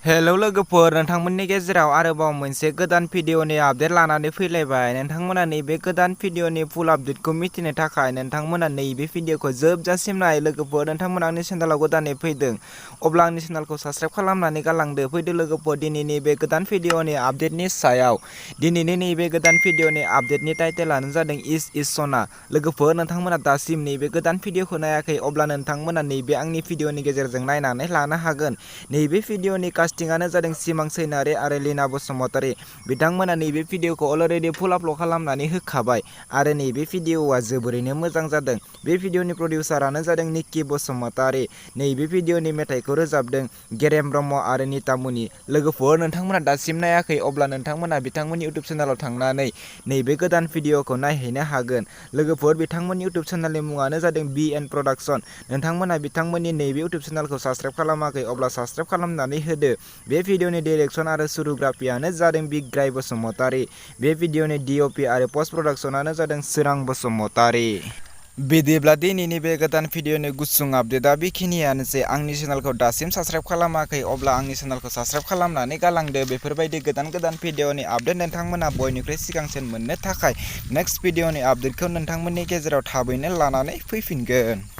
Hello लोगोफोर, नोंथांमोननि गेजेराव आरोबाव मोनसे गोदान भिडिअनि आपडेट लानानै फैलायबाय। नोंथांमोना नैबे गोदान भिडिअनि फुल आपडेटखौ मिथिनो थाखाय नोंथांमोना नैबे भिडिअखौ जोबजासिम नाय। लोगोफोर, नोंथांमोना आंनि चेनेलाव गोदानै फैदों अब्ला आंनि चेनेलखौ साबस्क्राइब खालामनानै गालांदो। फैदो लोगोफोर, दिनैनि बे गोदान भिडिअनि आपडेटनि सायाव। दिनैनि नैबे गोदान भिडिअनि आपडेटनि टाइटेलानो जादों इश इश सना। लोगोफोर, नोंथांमोना दासिम नैबे गोदान भिडिअखौ नायाखै अब्ला नोंथांमोना नैबे आंनि भिडिअनि गेजेरजों नायनानै लानो हागोन। नैबे भिडिअनि कास्टिंआनो जादों सिमां सैनारि आरो लीना बसुमतारी। बिथांमोना नैबे भिडिअखौ अलरेडि फुल आपल'ड खालामनानै होखाबाय आरो नैबे भिडिअआ जोबोरैनो मोजां जादों। बे भिडिअनि प्रडिउसारानो जादों निक्की बसुमतारी। नैबे भिडिअनि मेथाइखौ रोजाबदों गेरेम ब्रह्म आरो नितामुनि। लोगोफोर, नोंथांमोना दासिम नायाखै अब्ला नोंथांमोना बिथांमोननि इउटुब चेनेलाव थांनानै नैबे गोदान भिडिअखौ नायहैनो हागोन। लोगोफोर, बिथांमोननि इउटुब चेनेलनि मुङानो जादों BN प्रडाक्शन। नोंथांमोना बिथांमोननि नैबे इउटुब चेनेलखौ साबस्क्राइब खालामाखै अब्ला साबस्क्राइब खालामनानै होदो। बे भिडिअनि डाइरेक्सन आरो सुरुग्राफियानो जादों बिग्राय बसुमतारी। बे भिडिअनि DOP आरो पस्ट प्रडाक्शनानो जादों सोरां बसुमतारी। बिदिब्ला दिनैनि बे गोदान भिडिअनि गुसुं आपडेटआ बेखिनियानोसै। आंनि चेनेलखौ दासिम साबस्क्राइब खालामाखै अब्ला आंनि चेनेलखौ साबस्क्राइब खालामनानै गालांदो। बेफोरबायदि गोदान गोदान भिडिअनि आपडेट नोंथांमोना बयनिख्रुइ सिगांसिन मोननो थाखाय नेक्स्ट भिडिअनि आपडेटखौ नोंथांमोननि गेजेराव थाबैनो लानानै फैफिनगोन।